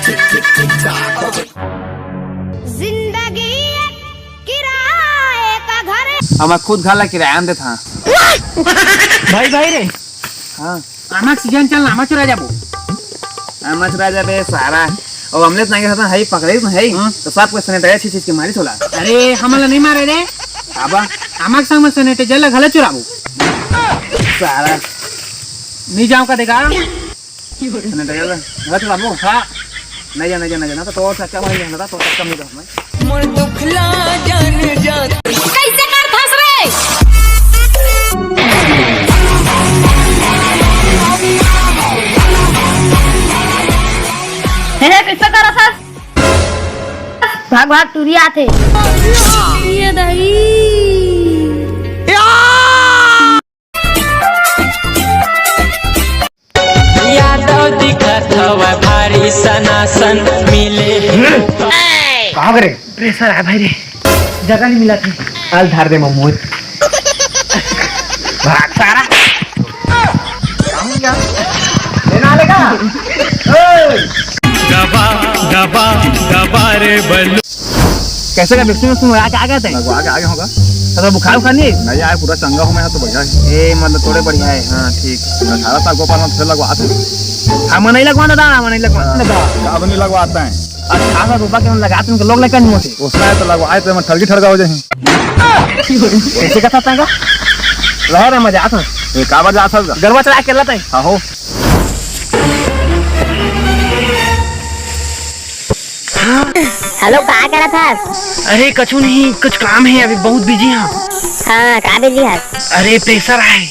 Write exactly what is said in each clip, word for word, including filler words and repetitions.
जिंदगी एक किराए का घर। अब मैं खुद घर ला किराया में देत हँव। भाई, भाई रे। हाँ। आमा के सीजन चल ना, आमा चुरा जाबो। आमा चुरा जाबे सारा। अब हमले तो नहीं खाता, है पकड़े तो है। हाँ। तो सब कोई sanitizer छींच छींच के मारिस ओला। अरे, हमला नहीं मारे रे। काबर? आमा के संग में sanitizer ला घला चुराबो। सारा। नहीं जाओ का देखा। Sanitizer ला घला चुराबो? हाँ। नहीं जा, नहीं जा, नहीं जा, ना तो तोर चक्का मार लेना, तोर चक्का मुझे। मोर दुखला जान जान। कैसे कर फंस रे? हे, हे, कैसे कर फंस? भाग, भाग, टूरी आथे। ये दाई। यादव दिखत हवय भारी सनासन मिले। कहाँ करे? Pressure आय भाई रे, जगह नहीं मिलत हे। अल धर दे ममोज। भाग सारा। लेना लेगा? ओए। दबा, दबा, दबा रे बल्लू। कैसे का vaccine वैक्सीन लगा के आ गए थे? लगवा के आ गए होगा। तो बुखार उखार नहीं? नहीं आए, पूरा चंगा हूँ मैं, तो बढ़िया है। ए, मतलब थोड़े बढ़िया है। हाँ, ठीक। अठारह साल के ऊपर में फिर लगवा थे। हम नहीं लगवा दादा, हम नहीं लगवा। हाँ, अब नहीं लगवाते हैं। अठारह साल के ऊपर के लगा तुमको लोग लेकर नहीं होते। उसमें तो लगवाए तो मैं ठगी ठड़का हो जाए। कैसे का था तंगा? रह रे, मजा आता। ये काबर जात हस? गरवा चढ़ा के लाते हैं। हाँ हो। Hello, का करत हस? अरे कछु नहीं, कुछ काम है, अभी बहुत busy हाँ। हाँ, का busy हस? अरे pressure आय।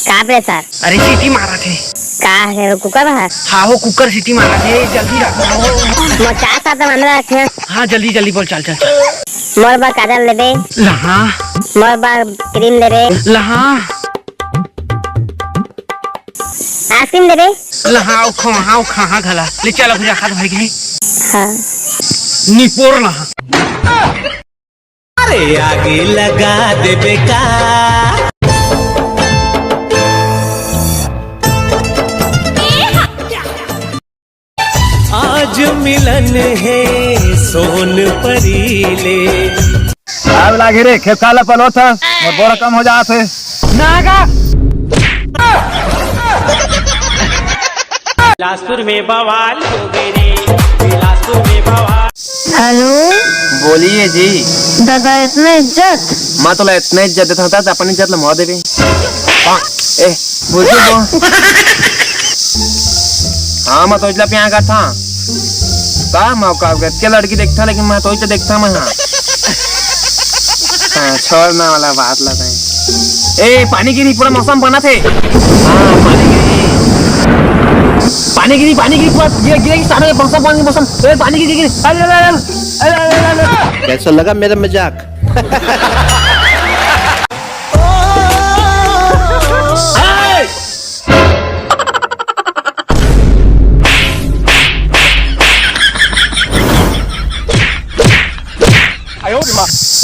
का pressure? अरे सीटी मारत हे। का है वो कुकर हस? हाँ हो, कुकर सीटी मारत हे, जल्दी रख। मोर चार सात मामला रखे। हाँ जल्दी जल्दी बोल, चल चल चल। मोर बर काजल लेबे। लहा। मोर बर cream लेबे। लहा। Ice cream देबे? लहा, ओ खो, हाँ, ओ खा, हाँ, घला। ले चल, अभी रखा भाई के। हाँ। निपोर लहा। अरे आगे लगा देबे का? आज मिलन हे सोन परी ले। आग लागे रे, खेत खाला पलोत ह, मोर बोरा कम हो जात हे। नागा। बिलासपुर में बवाल हो गए रे, बिलासपुर में बवाल। Hello। बोलिए जी। दादा, इतना इज्जत? मैं तोला इतना इज्जत देता हूँ, त अपन इज्जत ला मोर देबे। ए, बुझी वो। हाँ, मैं तो इजला पे आया था। का मौका हो गया? के लड़की देखता, लेकिन मैं तो इजला देखता मैं, हाँ। हाँ, छोड़ ना वाला बात ला तैं। ए, पानी गिरी, पूरा मौसम बना थे। हाँ, पानी गिरी। पानी गिरी, पानी गिरी, पूरा गिरे, गिरे, सारे मौसम, पानी, मौसम। ए, पानी गिरी, गिरी। अरे, अरे, अरे, अरे, अरे, अरे, अरे। कैसा लगा मेरा मजाक?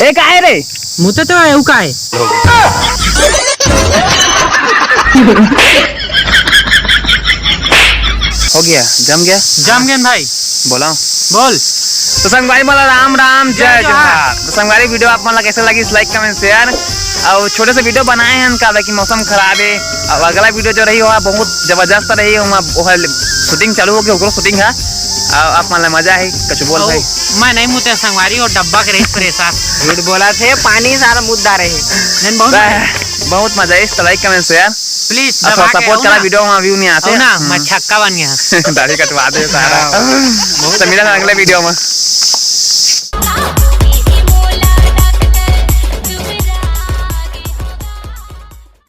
ए, काय रे? मुते तो है, वो काय? हो गया, जम गया। जम गया भाई। बोला। बोल। तो संगवारी मन ला राम राम, जय जय जोहार। जोहार। तो संगवारी, video आप मन ला कैसे लगिस, like, comment, share। अउ छोटे से video बनाए हन, काबर कि मौसम खराब हे। अउ अगला video जो रही, ओहा बहुत जबरदस्त रही, ओमा, ओहा shooting चालू हो गया, ओकरो shooting हे। अउ आप मन ला मजा आही, कछु बोल अउ भाई। मैं नहीं मुते संगवारी, वो डब्बा के रही pressure। झूठ बोला थे, पानी सारा मुद्दा रहे। नहीं, बहुत मजा। बहुत मजा आइस, तो like, comment, share। Please, अउ थोड़ा दबा के support आओ करा, ना। Video में view नहीं आते। आओ ना, हम्म। मैं छक्का बन गया। दाढ़ी कटवा दे सारा। हाँ। तो मिला था अगले video में।